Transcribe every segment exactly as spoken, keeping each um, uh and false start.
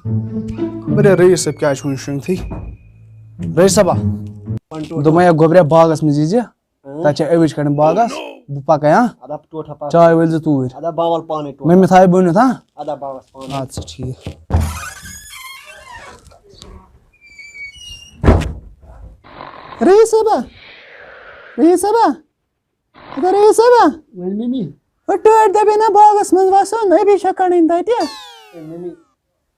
بہٕ دِ رئیس صٲب کیٛازِ چھُ وٕنہِ شۄنٛگتھٕے؟ رئیس صٲبا، دوٚپمَے یا گوٚبریا باغَس منٛز ییٖزِ، اۭں۔ تَتہِ چھِ أبِج کَڑٕنۍ باغَس، بہٕ پَکَے ہا۔ اَدٕ ہا ٹوٹھا پَکھ۔ چاے وٲلۍ زِ توٗرۍ۔ اَدٕ ہا بہٕ وَلہٕ پانَے ٹوٹھا۔ مٔمی تھایہِ بٔنِتھ، ہا؟ اَدٕ ہا بہٕ وَسہٕ پانَے۔ اَدٕ سا ٹھیٖک۔ رئیس صٲبا، رئیس صٲبا، اَدٕ رئیس صٲبا۔ ؤنۍ مٔمی۔ ہُہ ٹٲٹھۍ دَپے نہ باغَس منٛز وَسو، أبِج چھےٚ کَڑٕنۍ تَتہِ۔ ہے مٔمی،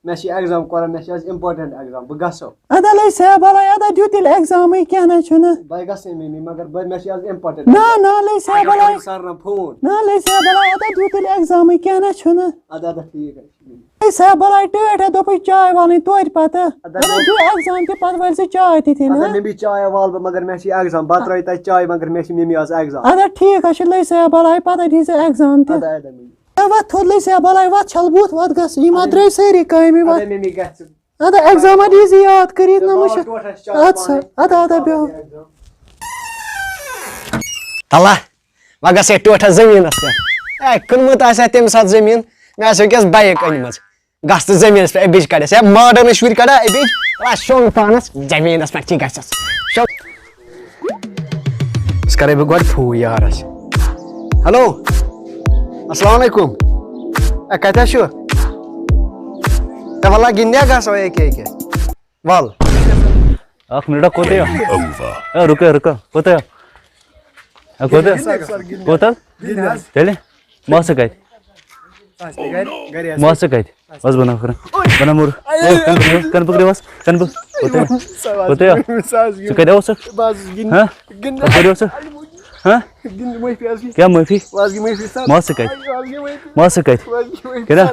مےٚ چھِ exam کران، مےٚ چھِ آز important exam، بہٕ گژھو۔ اَدٕ لٔج سا بَلاے، اَدٕ دیُت تیٚلہِ examٕے، کینٛہہ نہ چھُنہٕ۔ بہٕ گژھٕ مٔمی، مگر بہٕ، مےٚ چھِ آز important۔ نہ، نہ، لٔج سا بَلاے۔ سَرَن phone۔ نہ، لٔج سا بَلاے، اَدٕ دیُت تیٚلہِ examٕے، کینٛہہ نہ چھُنہٕ۔ اَدٕ، اَدٕ ٹھیٖک حظ چھُ۔ لٔج سا بَلاے ٹٲٹھۍ، ہا دوٚپُے چاے والٕنۍ توتہِ پَتہٕ۔ اَدٕ اَدٕ دیُت exam تہِ پَتہٕ وٲلۍ زِ چاے تہِ تیٚلہِ، اَدٕ ہا؟ مٔمی، چاے والہٕ بہٕ، مگر مےٚ چھِ exam، بہٕ ترٛٲوٕ تَتہِ چاے، مگر مےٚ چھِ مٔمی آز exam۔ اَدٕ ٹھیٖک حظ چھُ، لٔج سا بَلاے، پَتہٕ دیٖزِ exam تہِ۔ اَدٕ، اَدٕ مٔمی۔ ہے، وَتھ تھوٚد لٔج سا بَلاے، وَتھ چھَل بُتھ، وَتھ گژھ، یِم اَدٕ اَدٕ۔ درٛٲے سٲری کامہِ وَتھ۔ اَدٕ مٔمی گژھِ۔ اَدٕ exam اَدٕ یی زِ یاد کٔرِتھ نہ مےٚ باو مُشکِل۔ ٹوٹھَس چاے اَدٕ سا، پانَے۔ اَدٕ، اَدٕ، بیٚہو۔ تَلہ، وۄنۍ گژھ ہے ٹوٹھَس زٔمیٖنَس پٮ۪ٹھ۔ ہے، کٕنمُت آسہِ ہا تَمہِ ساتہٕ زٔمیٖن، مےٚ آسہِ ہا وٕنکٮ۪س bike أنمٕژ۔ گژھ تہٕ زٔمیٖنَس پٮ۪ٹھ أبِج کَڑٮ۪س۔ ہے، modern شُرۍ کَڑا أبِج؟ وَلہٕ شۄنٛگ پانَس، زٔمیٖنَس پٮ۪ٹھ کیٛاہ گژھٮ۪س؟ شۄنٛگ۔ أسۍ کَرے بہٕ گۄڈٕ فون یارَس۔ ہیلو، السلام علیکم۔ اے، کَتہِ حظ چھُ؟ اے، وَلہٕ گِنٛدنہِ ہا گژھو ییٚکیٛاہ، ییٚکیٛاہ۔ وَل۔ اکھ مِنٹ، کوٚت یہِ؟ اے، رُکو، رُکو، کوٚت یہِ؟ اے، کوٚت یہِ؟ کوٚت حظ؟ تیٚلہِ؟ ماسہٕ کَتہِ؟ ماسہٕ کَتہِ؟ بس بناو کران۔ بناو موٚر۔ اے، کَنہٕ پٔکرِ، کَنہٕ پٔکرِ بس۔ کَنہٕ پٔکرِ۔ کوٚت یہِ؟ کوٚت یہِ؟ ژٕ کَتہِ اوسُکھ؟ ہہ؟ کَپٲرۍ اوسُکھ؟ ہہ؟ کیٛاہ معٲفی؟ ماسہٕ کَتہِ؟ ماسہٕ کَتہِ؟ کِنہٕ؟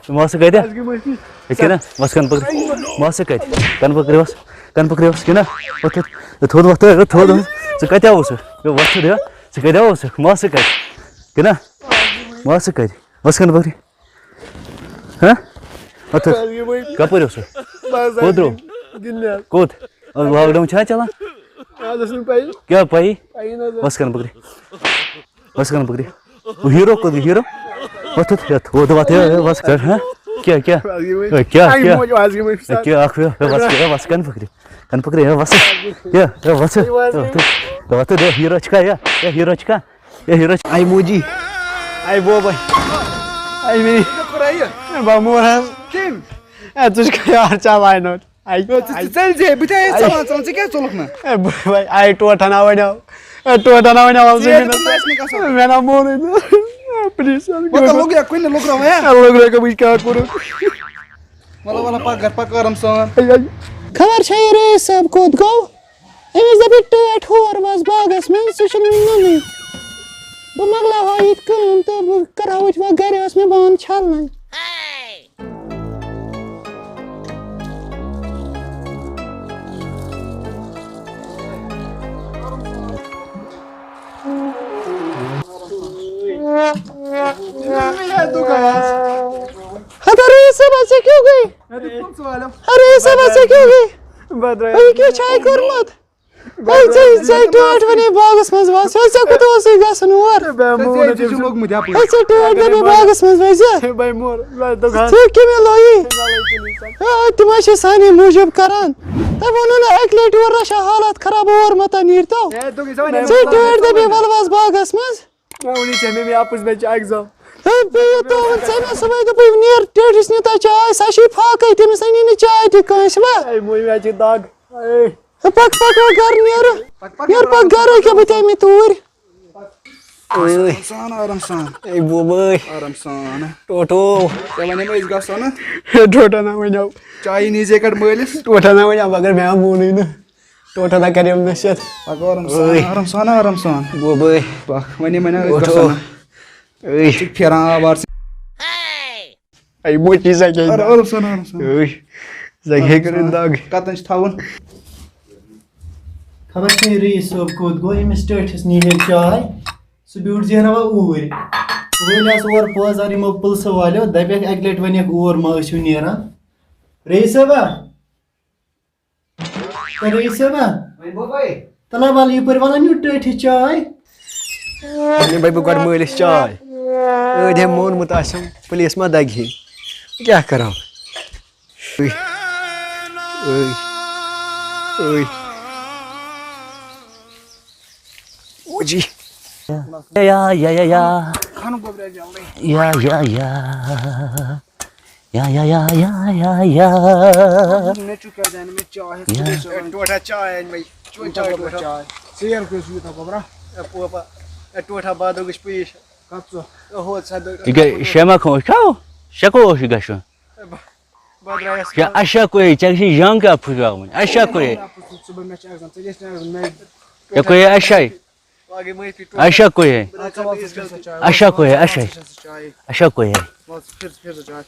ماسہٕ کَتہِ؟ ہے کِنہٕ؟ وَس کَنہٕ پٔکرِ۔ ماسہٕ کَتہِ؟ کَنہٕ پٔکرِ وَس۔ کَنہٕ پٔکرِ وَس۔ کِنہٕ؟ وۄتھ تھوٚد۔ ہے تھوٚد وۄتھ۔ ہے تھوٚد وۄتھ۔ ژٕ کَتہِ اوسُکھ؟ ہے وۄتھ تھوٚد۔ ہے ژٕ کَتہِ اوسُکھ؟ ماسہٕ کَتہِ؟ کِنہٕ؟ ماسہٕ کَتہِ؟ وَس کَنہٕ پٔکرِ۔ ہہ؟ اَتھ حظ۔ کَپٲرۍ اوس سُہ؟ بہٕ حظ کوٚت درٛاو؟ گِنٛدنہِ حظ۔ کوٚت؟ آز lockdown چھا چلان؟ اَز ٲس نہٕ پَیی۔ کیٛاہ پَیی؟ پَیی نہٕ حظ ٲس۔ وَس کَنہٕ پٔکرِ۔ وَس کَنہٕ پٔکرِ۔ ہُہ hero کوٚت گوٚو؟ Hero؟ وَتھ، وَتھ، یَتھ، وَتھ، وَتھ، ہے، ہے، وَس کَڑ، ہہ؟ کیٛاہ، کیٛاہ؟ اَز گٔے وۄنۍ۔ ہے، کیٛاہ، اَمہِ کیٛاہ؟ موٗجوٗب اَز گٔے وۄنۍ۔ ہے، کیٛاہ اَکھ، ہے، وَس، ہے، وَس کَنہٕ پٔکرِ۔ کَنہٕ پٔکرِ، ہے، وَس۔ کیٛاہ، ہے، وَس۔ ہے، وَس۔ وَتھ، ہے، hero چھُکھا، ہے؟ ہے، hero چھُکھا؟ ہے ہیٖرو چھِ۔ آی موجی۔ آی بوبے۔ آی میری۔ ہے بامور حظ۔ کٔمۍ؟ ہے، ژٕ چھُکھ یار چاوان اورٕ۔ آی۔ ہے، ژٕ، ژٕ ژٔلۍ زِ ہے، بہٕ تہِ آیس ژَلان، ژَلان، ژٕ کیٛازِ ژوٚلُکھ نہٕ؟ ہے، بہٕ، بہٕ، آی ٹوٹھ ہنا وَنیو۔ ہے، ٹوٹھ ہنا وَنیو، وَل ژٕ ژیر مےٚ۔ کَتھ آسہِ نہٕ گژھان۔ مےٚ نا مونُے نہٕ۔ ہے، please، ہے، مےٚ کوٚر لوٚگ یا کُنہِ لوٚگ رَوان، ہے۔ ہے، لوٚگ رَوان، بہٕ کیٛاہ کوٚرُکھ؟ وَلہٕ، وَلہٕ، پَکھ گَرٕ، پَکھ آرام سان۔ ہے، ہے۔ خبر چھا یہِ رئیس صٲب کوٚت گوٚو؟ أمِس دَپہِ ٹٲٹھۍ ہور وَس باغَس منٛز، سُہ چھُنہٕ وٕنہِ نَنٕے۔ بہٕ مۄکلاوہا ییٚتہِ کٲم تہٕ بہٕ کَرہا وۄنۍ گَرِ، ٲس مےٚ بانہٕ چھَلنَے۔ ہتا رئیس صٲب، ژےٚ کیٛاہ گٔے؟ ارے، سا بس ژےٚ کیٛاہ گٔے؟ بدرے۔ ہے، یہِ کیٛاہ چھُ اَتہِ کوٚرمُت؟ ہے، ژےٚ، ژےٚ ٹٲٹھۍ وَنے باغَس منٛز وَس۔ ہے، ژےٚ کوٚت اوسُے گژھُن اور؟ بے مون ژےٚ چھُ لوٚگمُت یَپٲرۍ۔ ہے، ژےٚ ٹٲٹھۍ دَپے باغَس منٛز وَسہِ۔ بے مون، بے دوٚپ ژٕ کَمہِ لایہِ؟ ہے، تِم حظ چھِ سانہِ موٗجوٗب کران۔ تۄہہِ ووٚنوُ نہ اَکہِ لَٹہِ اور رَچھا حالات خراب، اور مَتہ نیٖرتو۔ ہے، دوٚپُے ژےٚ وَنے ژےٚ ٹٲٹھۍ دَپے وَلہٕ وَس باغَس منٛز۔ مےٚ ووٚنُے ژےٚ، مےٚ، مےٚ اَپُز، مےٚ چھِ exam۔ ہے، بیٚیہِ یہِ ترٛووُن ژےٚ مےٚ صُبحٲے، دوٚپُے، "نیر، ٹیٹھِس نہِ تَتہِ چاے، سۄ چھِ فاقے، تٔمِس نَے نی نہٕ چاے تہِ کٲنٛسہِ، وۄنۍ۔" ہے، موج، مےٚ چھِ دَگ۔ ہے۔ ہے، پَک، پَک، وۄنۍ گَرٕ نیر۔ پَک، پَک، نیر، پَک، گَرٕ، ییٚکیٛاہ بہٕ تہِ مےٚ توٗرۍ۔ آرام سان، آرام سان۔ ہے، بوبٲے۔ آرام سان۔ ٹوٹو۔ ژےٚ وَنے مےٚ أسۍ گژھو نہٕ۔ ہے، ٹوٹو نہ وَنیو۔ چایہِ نیٖزے کَڑ مٲلِس۔ ٹوٹو نہ وَنیو، مگر مےٚ آو مونُے نہٕ۔ ٹوٹھا نہ کریو مےٚ سۭتۍ۔ پَکھ آرام سان، اوے۔ آرام سان، آرام سان۔ بوبٲے۔ پَکھ، وَنے، وَنے، أسۍ اوٹھو۔ گژھو نہٕ۔ اوے۔ ژٕ چھُکھ پھیران آوار۔ اے موٹی سا کیٛاہ آرام، دَگ؟ آرام سان، آرام سان۔ اوے۔ سا کیٛاہ کٔرٕن دَگ؟ کَتَن چھُ تھاوُن؟ خبر چھُنہٕ رئیس صٲب کوٚت گوٚو، أمِس ٹٲٹھِس نی ہے چاے۔ سُہ بیوٗٹھ زیناوان اوٗرۍ۔ وٲلۍ آسہٕ اورٕ پٲزار یِمو پُلسہٕ والیو، دَپٮ۪کھ اَکہِ لَٹہِ وَنٮ۪کھ اور ما ٲسِو نیران۔ رئیس صٲبا؟ تہٕ رئیس صٲبا؟ وۄنۍ گوٚو بھائی۔ تَلہ وَلہٕ یَپٲرۍ وَلہٕ نِیِو ٹٲٹھِس چاے۔ وۄنۍ بہٕ گۄڈٕ مٲلِس چاے۔ أڑۍ ہے مونمُت آسٮ۪م، پُلیٖس ما دَگہِ ہے؟ کیٛاہ کَرو؟ Oi. Oi. Oi. Oi. یا یا یا یا یا خانہٕ گوٚبریا جلدی۔ یا یا یا یا یا یا یا یا یا نیٚچوٗ کیٛازِ اَنہِ مےٚ چاے ہٮ۪تھ؟ یا۔ ژٕ گژھِ وۄنۍ ٹوٹھا چاے أنۍ مےٚ۔ چون چاے ژٕ ٹوٹھا۔ چاے۔ ژیر کٔژ چھُ یوٗتاہ گوٚبرا؟ اے پوپا، اے ٹوٹھا بادو گٔژھ پیش۔ کَتھ ژٕ؟ اے ہو ژھا دو۔ یہِ گٔے شےٚ ما کھوٚو؟ أسۍ کھاوو؟ شےٚ کھوٚو اوس یہِ گژھُن۔ بدرایس۔ یا اَشا کوٚے، ژےٚ گژھی جنٛگ کیٛاہ پھُٹراوٕنۍ؟ اَشا کوٚے، ژٕ بہٕ مےٚ چھِ exam، ژےٚ گژھِ نہٕ exam، مےٚ ژےٚ کوٚے اَشا، آگے مٲفی۔ اَشا کوٚے، ژٕ وَن ژٕ کیٛاہ سا چاے؟ اَشا کوٚے، اَشا، ژٕ کیٛاہ سا چاے؟ اَشا کوٚے۔ وَل ژٕ پھِر، ژٕ پھِر سا چاے۔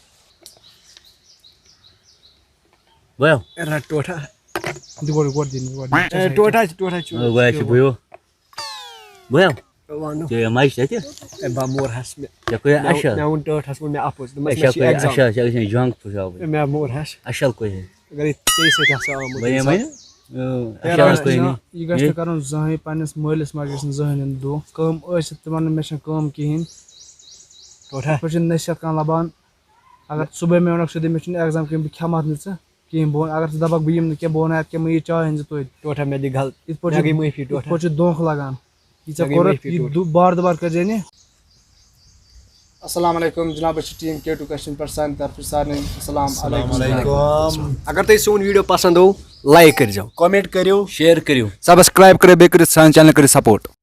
بہٕ رٹ ٹوٹھا۔ دِ گۄڈٕ، گۄڈٕ دِ مےٚ، گۄڈٕ دِ۔ اے، ٹوٹھا چھُ، ٹوٹھا چھُ۔ گویا چھُ بہٕ یو۔ بہٕ یو۔ وَنو۔ ژےٚ یہِ مَجہِ تَتہِ؟ اے، بہٕ مور ہَس مےٚ۔ ژےٚ کوٚر اَشا۔ مےٚ ووٚن ٹٲٹھَس ووٚن مےٚ اَپُز۔ دوٚپمَس، أسۍ مےٚ ہا چھِ کوٚر exam۔ اَشا، ژےٚ گژھِ نہٕ جنٛگ پھُٹراوٕنۍ۔ مےٚ مور ہَس۔ اَشا کوٚر ہے۔ اگر یہِ ژےٚ سۭتۍ آسہِ آمُت بہٕ یہِ یِمَے ساتہٕ۔ نہٕ۔ یہِ اَشا گژھِ کوٚر نہٕ، ہے۔ یہِ گژھِ نہٕ کَرُن زٕہٕنۍ، پنٛنِس مٲلِس ماجہِ گژھِ نہٕ زٕہٕنۍ یُن دھوکہٕ۔ کٲم ٲسِتھ تِمَن نہٕ مےٚ چھَنہٕ کٲم کِہیٖنۍ۔ ٹوٹھا۔ یِتھ پٲٹھۍ چھِنہٕ نصیحت کانٛہہ لَبان۔ اگر صُبحٲے مےٚ ووٚنکھ سیوٚدُے مےٚ چھُنہٕ exam کِہیٖنۍ، بہٕ کھٮ۪مہٕ اَتھ نہٕ ژٕ کِہیٖنۍ۔ بہٕ وَنہٕ، اگر ژٕ دَپَکھ بہٕ یِمہٕ نہٕ کینٛہہ، بہٕ وَنہٕ اَتھ کینٛہہ، مہٕ یہِ چاے أنۍ زِ توتہِ۔ ٹوٹھا مےٚ دِ غلط۔ یِتھ پٲٹھۍ مےٚ گٔے چھِ، معٲفی یِتھ ٹوٹھا۔ پٲٹھۍ چھِ دھوکہٕ لَگان۔ یہِ ژےٚ مےٚ گٔے کوٚرُتھ، معٲفی یہِ ٹوٹھا۔ دُ- بار دُبار کٔرۍ زِ نہٕ۔ السلام علیکم جناب، أسۍ چھِ team کے ٹو کشمیر پٮ۪ٹھ، سانہِ طرفہٕ سارنٕے السلام علیکم۔ اگر تۄہہِ سون video پسند آو، like کٔرۍزیو، comment کٔرِو، share کٔرِو۔ subscribe کٔرِو، بیٚیہِ کٔرِو سانہِ channel کٔرِو support۔